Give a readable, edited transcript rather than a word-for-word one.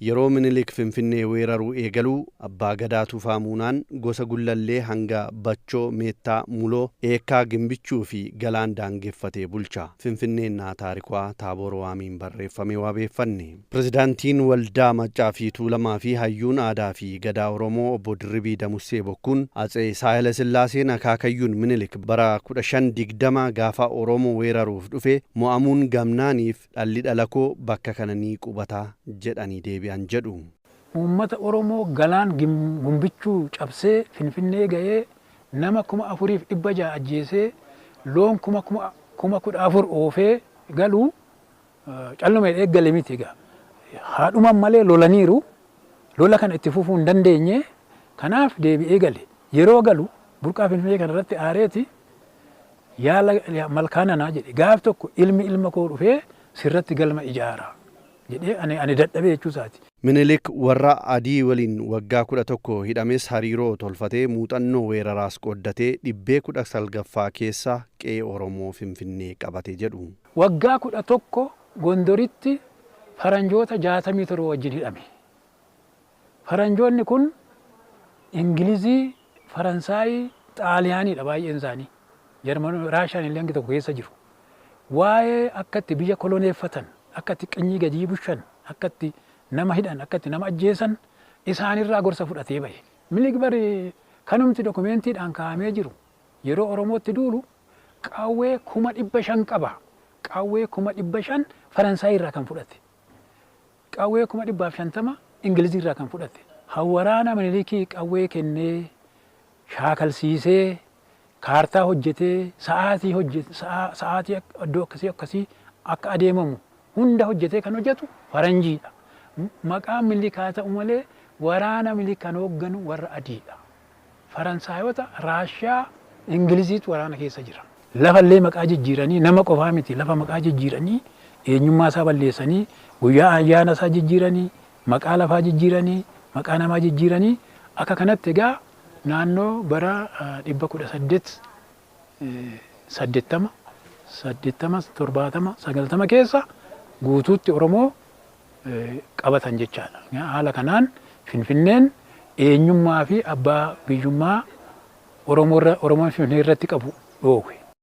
Yeroo Minilik Finfinnee weeraruu eegaluu Abbaa Gadaa Tufaa Muunaan gosa Gullallee hanga Bachoo, Meettaa, Muloo, Eekkaa, Gimbichuu fi Galaan daangeffatee bulcha. Finfinneennaa taarikwaa Taaboor Waamiin barreeffame wabeeffanne. Pirezidaantiin Waldaa Maccaa fi Tuulamaa fi hayyuun aadaa fi gadaa Oromoo obbo Dirribii Damussee Bokkuun Atsee Saahila Sillaaseen akaakayyuun Minilik bara 1520 gaafa Oromoo weeraruuf dhufe mo'amuun gamnaaniif dhalli dhalakoo bakka kana ni qubata jedhanii deebi'an jedhu. Uummata Oromoo Galaan Gumbichuu cabsee Finfinnee ga'ee nama 4600 ajjeesee loon 14,000 oofee galu calluma jedhee gale miti egaa. Haadhuman malee lolaniiru. Lola kana itti fufuu hin dandeenye. Kanaaf deebi'ee gale. Yeroo galu burqaa Finfinnee kanarratti aareeti yaala malkaananaa jedhe. Gaaf tokko ilmi ilma koo dhufee sirratti galma ijaara jedhee ani dadhabee jechuu isaati. Minilik warra adii waliin waggaa 11 hidhames hariiroo tolfatee muuxannoo weeraraas qooddatee dhibbee 19ffaa keessa qe'ee Oromoo Finfinnee qabate jedhu. Waggaa 11 Gondoritti faranjoota 67 wajjin hidhame. Faranjoonni kun Ingilizii, Faransaayii, Xaaliyaaniidha baay'een isaanii. Jarmanoonni, Raashaan illee hangi tokko keessa jiru. Waa'ee akka itti biyya koloneeffatan, akka itti qinyii gadii bushan, akka itti nama hidhan, akka itti nama ajjeesan isaanirraa gorsa fudhatee bahe. Minilik bari kanumti dokumeentiidhaan kaa'amee jiru yeroo Oromootti duulu qawwee 500,000 qaba. Qawwee 500,000 Faransaayii irraa kan fudhate. Qawwee 150,000 Ingilizii irraa kan fudhate. Waraana Minilikii qawwee kennee shaakalsiisee kaartaa hojjetee sa'aatii hojjete sa'aatii iddoo akkasii akkasii akka adeemamu hunda hojjetee kan hojjetu faranjiidha. Maqaan Minilik haa ta'u malee waraana Minilik kan hoogganu warra adiidha. Faransaayota, Raashiyaa, Ingiliziitu waraana keessa jira. Lafallee maqaa jijjiiranii nama qofaa miti lafa maqaa jijjiiranii eenyummaa isaa balleessanii guyyaa ayyaana isaa jijjiiranii maqaa lafaa jijjiiranii maqaa namaa jijjiiranii akka kanatti egaa naannoo bara 1880, 80, 70, 90 keessa guutuutti Oromoo qabatan jechaadha. Haala kanaan Finfinneen eenyummaa fi abbaa biyyummaa Oromoon Finfinnee irratti qabu dhoowwe.